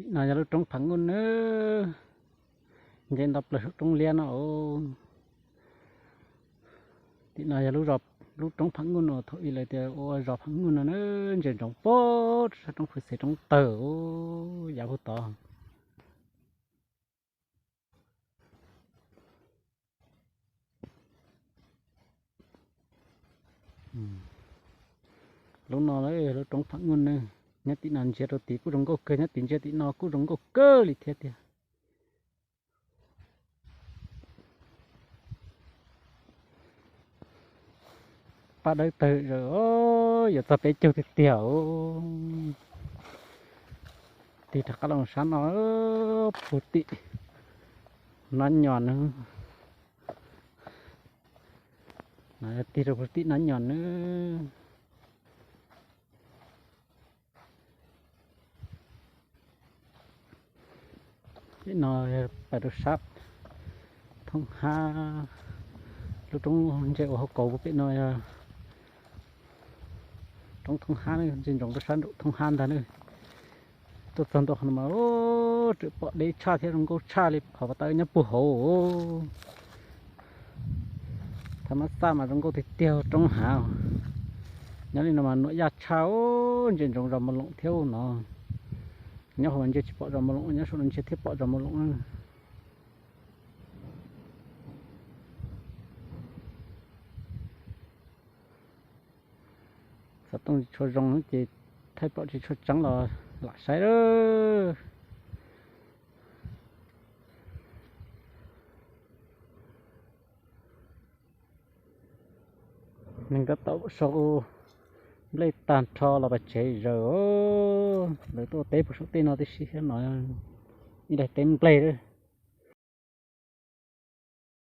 Tim no yog lub roob Pham Nuj nawb, nce nto plaws saum roob liab no. Tim no yog lub, lub roob Pham Nuj no, thaum ub lawv tias ua zos Pham Nuj no na, ntsia ntsoov pem roob Phuv Xev roob tawg yav puag tod. Lub no lub roob Pham Nuj nawb, nyob tim no ntsia rau tid kuj zoo nkauj kawg, nyob tim ntsia tim no kuj zoo nkauj kawg li thiab tiag. Paj dawb tawg zaws, yuav txog peb caug tiag tiag. Tig rov qab los sab no, puag tim Nab Nyos nawb. Tig rau puag tim Nab Nyos nawb. Pem no pais rau sab Thoob Hab, lub roob ntse uas hauv kaus pem no yog roob Thoob Hab, ntsia ntsoov rau sab nraum Thoob Hab ntag nawb. Tuaj txog ntua qhov no mas tseem pom deb tshaj thiab zoo nkauj tshaj li qhov pas tawb nyob puag hauv. Thaj mab xaj mas zoo nkauj tiag tiag roob hav. Nyob li no mas nuam yaj tshaj, ntsia ntsoov zos Mos Loos thiab no. Nyob hauv mas ntsia tsis pom zos Mos Loos, nyob saum no ntsia thiaj pom zos Mos Loos. Xov tooj tsis tshua zoo ces thaij pom tsis tshua tseeb los lam saib lawm. Neeg tab tom sau nplej tag nrho los pas tsev zaws. Lawv tuaj teb puag saum tej no tib si thiab no, ib daim teb nplej.